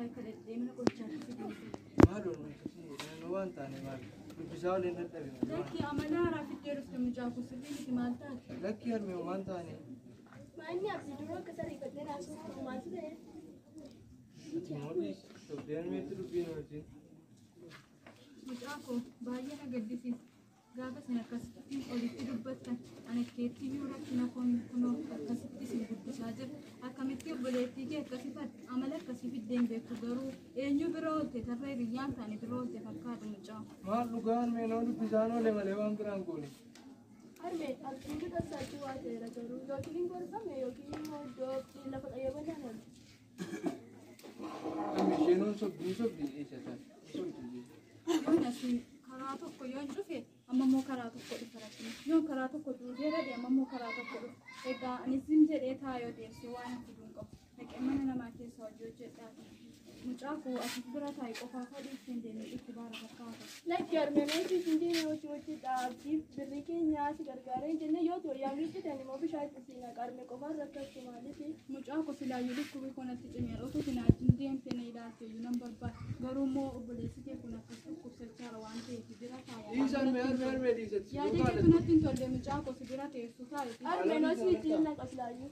taa'e kadhadhee mana qorichaatti fidee. Maal oolmaa akkasii waan taane maal dubbisaa waliin dadhabe. Lakki amala haaraa fiddee dhufte mucaa koo sirrii miti maal taate? Lakki harmee waan taane. Maanni abdii dura akka sariifattee naasuuf maaltu ta'e? Ati immoo dhiisi. Sobdee harmeetti dubbiin wajjin. Mucaa koo baay'ee na gaddisiisa. Gaafa isin akkasitti olitti dubbattan ana keetti iyyuu rakkina kunoo akkasitti isin guddisaa jira. Akkamitti obboleettii kee akkasifadhu amala akkasii fiddeen beektu garuu eenyu bira oolte tarra hiriyyaan taane bira oolte fakkaatu mucaa. Maal dhugaa harmee nama dubbisaan oole malee waan biraan goone. Harmee abdiin dura isaatti waa ta'eera garuu yookiin hin gorfame yookiin immoo iddoo abdiin lafa qayyabannaan oole. Harmee isheen sobdii sobdii dhiisatan. Sobdii. Yoon asiin karaa tokko yoon cufe amma immoo karaa tokko dhufa rakkina. Yoon karaa tokko duudee dhadhe amma immoo karaa tokko dhufa. Egaa anis zim jedhee taayoo deemsee waan hin fiduun qabu. Dhaqee mana namaa keessa hojii hojjedhaati. Mucaa koo asis bira taa'i qofaa fadhii ittiin deemee dhukkubaara fakkaata. Lakki harmee meeshaa isin deemee hojii hojjedha abdiif birrii keenya si gargaaree jenne yoo ta'u yaa miidhitan immoo bishaan itti siinaa qarmee qofaan rakkattu maaliif? Mucaa koo silaayyuu dhukkubi kun natti cimeera. Otoo sinaatiin deemtee na ilaalte iyyuu nan barbaada. Garuu immoo obboleessi kee kun akkas dhukkubsachaara waan ta'eef bira taa'a. Dhiisa harmee harmee harmee dhiisatti. Yaada keetu natti hin tolle mucaa koo si bira teessu taa'i. Harmee noosni ittiin naqa silaayyuu.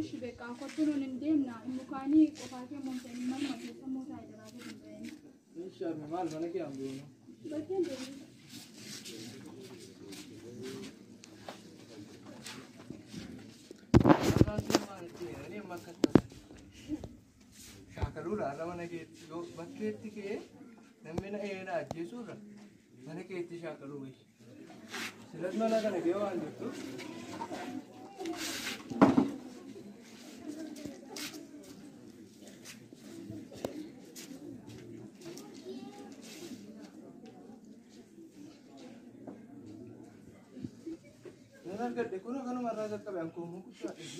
Ishi beekaa kottu nuun hin deemna. Mukaanii qofaa kee immoo hin ta'in manuma keessa immoo taa'i daraa gadi hin ba'in. Dhiisa harmee maal mana kee hambuunu. Bakkeen deemee. Shaakaluudha har'a mana keetti yoo bakkeetti kee namni na eenaa ajjeesuurra mana keetti shaakaluu wayya. Silas mana kana kee waan jirtu. Nan argadhe kun kanuma irraa jalqabe ankoomuu guddaadha.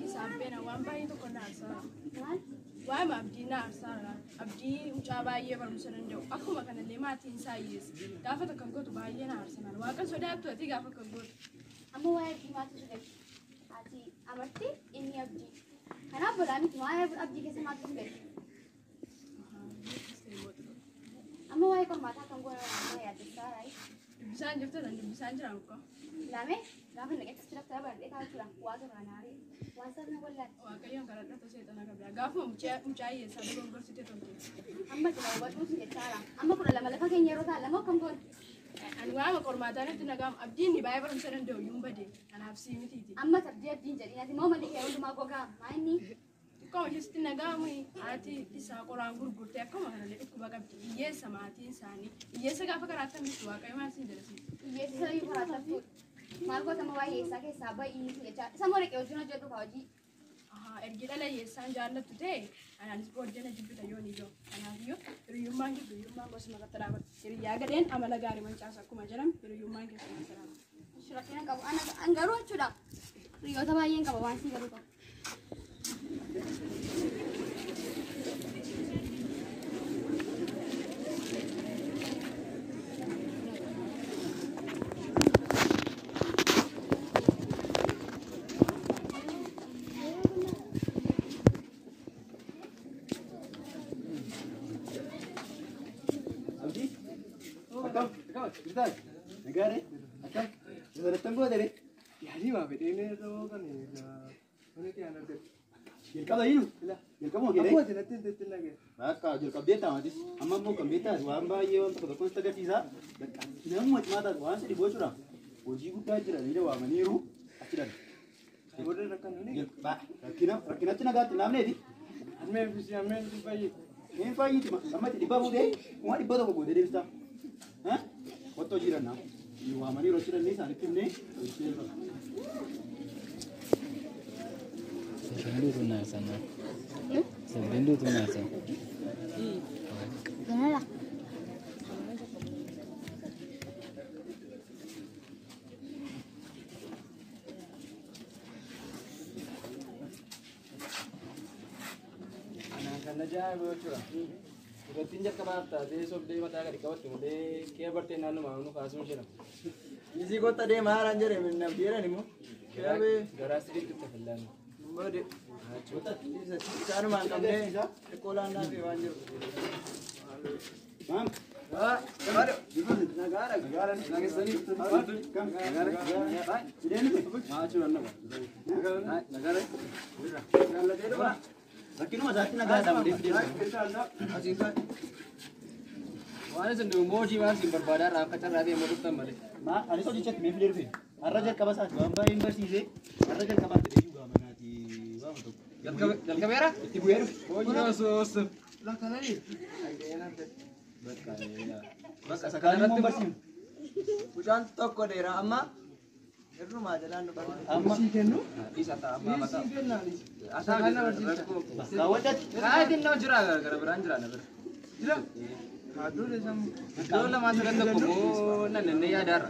Isaan waan baay'ee tokko na aarsaa. Waa'ima abdii na aarsaa. Abdii mucaa baay'ee barumsa danda'u. Akkuma kanallee maatiin isaa hiyyeessa. Gaafa tokko kan gootu baay'ee na aarsa. Waaqa sodaattu ati gaafa kan gootu. Amma waa'ee abdii maaltu si Ati amartii inni abdii. Kanaaf bolaa miti waa'ee abdii keessa maaltu si gahe? Amma waa'ee qormaataa kan goona amma yaaddessaa raayi. Dubbisaan jirtu tan dubbisaan jira muka. Lame gaafa naqetti sirra baradhee taa'uudha. Waa tokko naaree waan sana wallaatti. Waaqayyoon kadhadhata seexana qabda. Gaafuma mucaa hiyyeessaa dogongorsite tolte. Amma sila hubadhuusi jechaadha. Amma 12 lafa keenya yeroo ta'an lama akkam goona? Ani waa'ima qormaataa natti nagaam abdiin ni baay'ee barumsa danda'u iyyuu hin bade. Kanaaf sii mitiiti. Amma abdii abdiin jedhin ati moo malli kee hundumaa gogaa maa inni? Xiqqooma isheetti nagaamu haati isaa qoraan gurgurtee akkuma kanallee dhukkuba qabdi. Hiyyeessa maatiin isaanii. Hiyyeessa gaafa karaatti hambiftu waaqayyo maal siin jedha siin. Hiyyeessa sabii karaatti haftuudha. Maal goota amma waa'ee hiyyeessaa keessaa ba'ii jechaa. Isa moo dhaqee hojiin hojjedhu kaa hojii. Ergi dhala hiyyeessaan jaallattu ta'e anaanis booddee na jibbita yoon ijoo. Kanaafiyyuu hiriyyummaan kee hiriyyummaan gosuma irratti dhaabata. Hiriyyaa gadheen amala gaarii mancaasa akkuma jedhamu hiriyyummaan kee suma jedhama. Rakkina qabu. An garuu jechuudha. Hiriyoota baay'een qaba waan sii garuu qabu. Abdii? Akkam? Jirtaa? Nagaadhe? Akkam? Dabalattan gootere? Yaalii maa fedhee irra kan mana kee aan argadhe. Jalqaba hiinu? Jalqabuma kee Akkuma ati natti hin tetti nagee. Bakka jalqabdee taamatis. Amma immoo kan beektaas waan baay'ee waan tokko tokko sitti agarsiisa. Bakka namuma cimaa taatu waan si dhibu jechuudha. Hojii guddaa jira ni waamaniiru achi dhala. Booda rakkannu ni. Rakkina rakkinatti nagaatti naamneeti. Harmeen fi harmeen si fayyee. Hin fayyiti ammatti dhibba fuutee kuma 100 gootee deebistaa. Qottoo jiranna. Waamaniiru achi dhalli isaanitti himnee hojii jalqaba. Dubartiin jalqabaaf taatee sobdee mataa gadi qabatte malee kee bartee naannoo nu kaasuun jira. Isii kotta deemaa haaraan jedhe naaf dhiyeran immoo. Garaa sirriitti itti fillaan. Isaanumaan qabnee xiqqoo laannaa fi waan jiru. Maam. Rakkinuma isaatti nagaa isaa malee fidee. Waan isin hojii waan isin barbaadaa irraa akka carraa ta'e immoo dhuftan malee. Maa anis hojichatti mee fidee dhufe. Har'a jalqaba isaati waan baay'ee hin barsiise. Har'a jalqabaatti deebi'u gaamanaati waama tokko. Jalqabeera? Itti bu'ee dhufe. Hojii osoo osoo. Bakka isa kaan immoo hin barsiifnu. Mucaan tokko dheeraa amma irrumaa jalaan nu barbaada. Amma Isa ta'a amma mataa. kaawwadhatti. Kaatiin nama jira gara biraan jira na bira. Jira. Iddoo lamaa sadan tokko immoo nan nannee yaadaarra.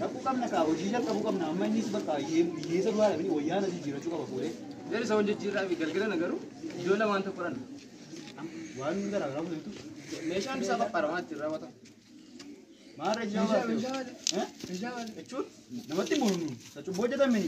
Rakkoo qabna kaa hojii jalqabuu qabna amma innis bakka hiyyeessa du'aa dhabanii wayyaa na jijjiirachuu qaba fuudhee. Jari isa wal jijjiirraa fi galgala na garuu iddoo lamaan tokko dhan. Waan garaa garaa fuudhetu. Meeshaan isaa qophaa'aa ittiin raawwatamu. Maarra ijaa baasee. Jechuun namatti mormu cubbuu hojjetame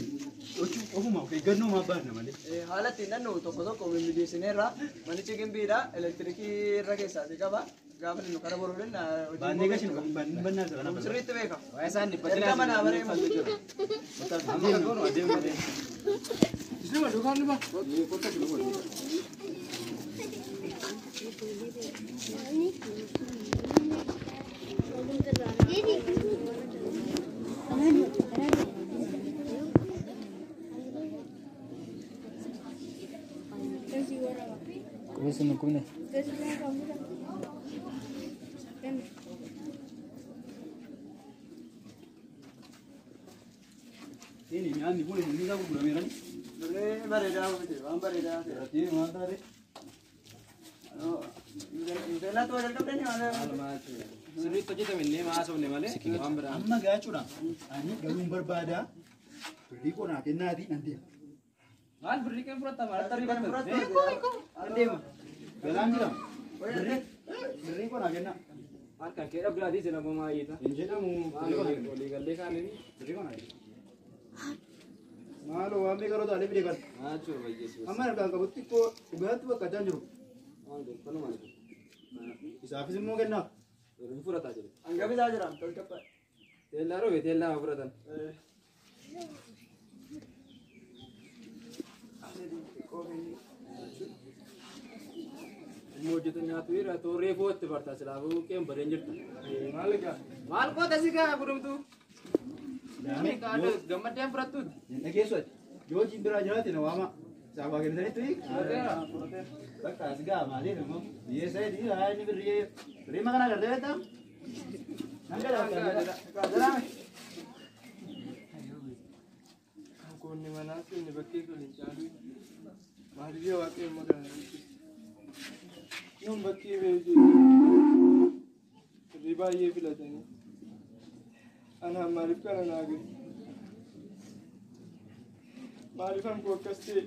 jechuun ofuma of eeggannoo maa baasna malee. Haala ittiin dhannu tokko tokko mimmiidheessineerra manichi gimbiidha elektirikii irra keessaa si qaba gaafa nu kara boruudhaan Baannee gashinu kan bannaa isa kana. sirriitti beeka. Waa isaan dhibbatina. Erga manaa baree malu jira. Amma kan goonu adeemu malee. Isinuma duukaan dhufa. Ini nyaanni kun inni isaa gurgurameera. Duree bareedaa hojjete waan bareedaa ta'e. Irratti maal taate? Intalatu wal jalqabdanii maal Sirriitti hojjetame illee maa haasofne malee waan biraa. Amma gaachuudha. Ani galuun barbaada. Birrii koo naa kennaatii nan deema. Maal birrii kan fudhatta maal tarii fudhatta? deema. Galaan jira. Birrii koo naa kennaa. Maal kan kee dhabduu adii jala gomaa hiita. Hin jedhamu. Maal walii gallee kaaniin. Birrii koo naa kennaa. Maaloo waan meeqa rootaa fide kan. Maal jechuudha bayyeessu. Amma harkaan qabutti xiqqoo dhugaatti bakka addaan jiru. Maal kanuma. Isaafis immoo kennaaf. Hin fudhataa jedhe. Hangafi isaa jira tolchappa. Teellaa roobe teellaa fudhatan. Immoo hojjetu nyaatu irra tooree footti bartaa silaafuu qeen badeen jirtu. Maal egaa? Maal qoota si gaa gudumtu? Gammaddeen fudhattuuti. Hin dhageessu ati. Yoo hojiin biraa jiraate na waama. Isaaf waa kennitanitti. Bakka as gaa maaliif immoo biyyeessa hidhii haa inni birrii birrii maqaan agartee beektaa? Nan gala. Konkoonni manaa seenne bakkee kun hin caalu. Maaliif waaqayyo maqaan Yoon bakkee beekee birrii baay'ee filatanii. Anaan maaliif kana naa gahe? Maaliif hankoo akkas ta'e?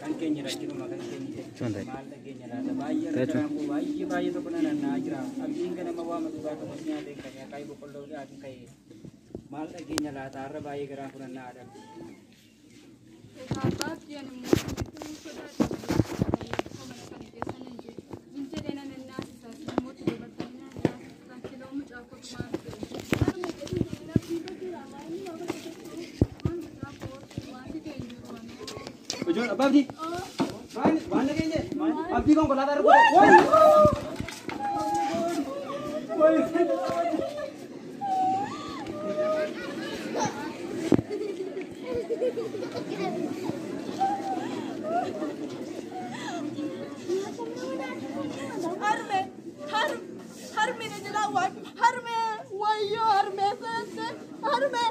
Kan keenya rakkinuma kan keenya maal dhageenya laata baay'ee rakkinaa koo baay'ee baay'ee tokko na nannaa jira abdiin ganama waama dhugaa tokkos nyaateen kan akaayii boqqolloo dhiyaatiin ka'e maal dhageenya laata har'a baay'ee garaa fudhannaa haadha. Egaa abbaa abdiin immoo sirriitti sodaata malee mana kana keessa nan jiru. Hin jedhee nan naasisa. Abbaa Abdii. Maal waan dhageenye? Abdii konkolaataa rukute. Wayi! Wayi! Harme, harme, harme na jalaa waan harme wayyoo harme seente harme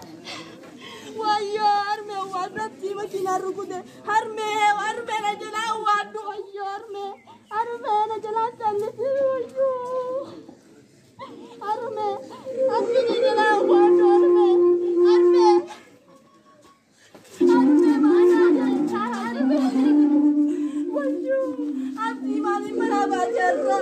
wayyoo harme waan rabbii makiinaa rukute harme harme na jalaa waan wayyoo harme harme na jalaa callisi wayyoo harme harme na jalaa waan harme harme harme maanaa harme wayyoo abdii maaliin manaa baateerra.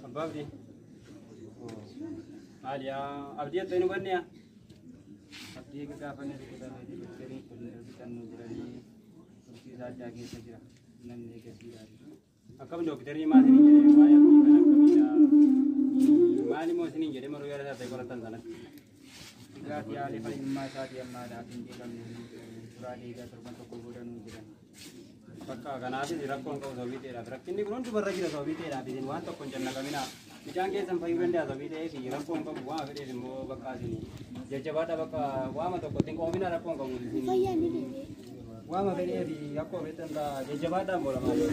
Abbaa Abdii. Maali yaa Abdii attee nu banne yaa? Abdii gaafa inni rukutamee doktoriin kun fixannoo jiranii turtii isaa addaa keessa jira. Namni eegasiidha. Akkam doktorii maal isiniin jedhee waa'ee Abdii kana akkamiidha? Maal immoo isiniin jedhee maruu yaada isaa ta'e qoratan sanatti? Dhugaatii haalli fayyummaa isaatii ammaadhaaf hin beekamne turaa deegaa torban tokko booda nuu jedhan. Bakka kanaafis rakkoon qabu sababii ta'eedhaaf rakkinni kun hundumarra jira sababii ta'eedhaaf isin waan tokko hin jannaqaminaa. Mucaan keessan fayyuu danda'a sababii ta'eef rakkoon qabu waan fedheef immoo bakka isin jajjabaadha bakka waama tokko ittiin qoomina rakkoon qabu isin. Waama fedheef akkuma beektan ta'a jajjabaadhaan boola maali.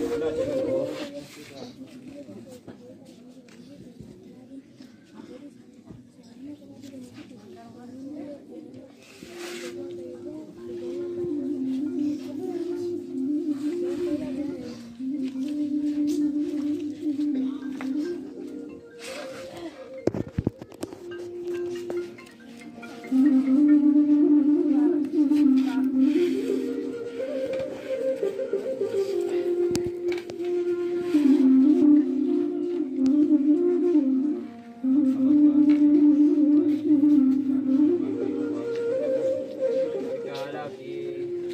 Yaalaa fi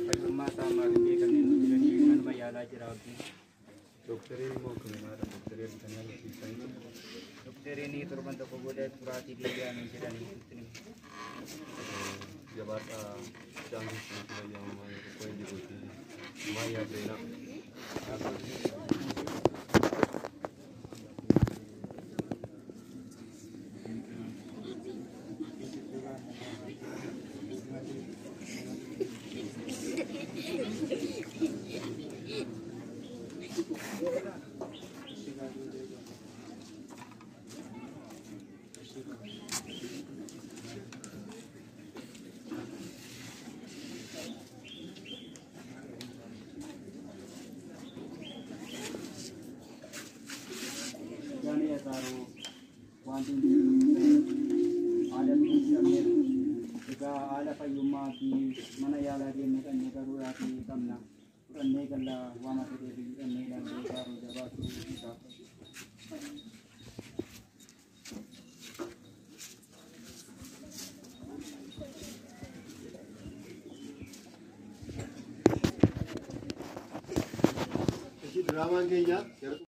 fayyummaa isaa ammaaf hin beekamne nu jiranii manuma yaalaa jira Abdiin. Doktariin immoo akkamiidha? Doktarii argitanii agarsiisanii. Doktoriin torban tokko booda turaatii deebi'aa nu jedhanii nutti himu. Jabaadhaa mucaan keessanitti fayyadamaa tokko hin jiruuti. Maal yaaddeenaa? Yaani wanti haala dhabneef egaa haala fayyummaa fi mana yaalaa deemnee dhannee garuudhaaf qabna. Fudhannee galla waama fedhee fi fudhannee ilaallee gaaruu jabaatu isaa. Diraamaan keenya.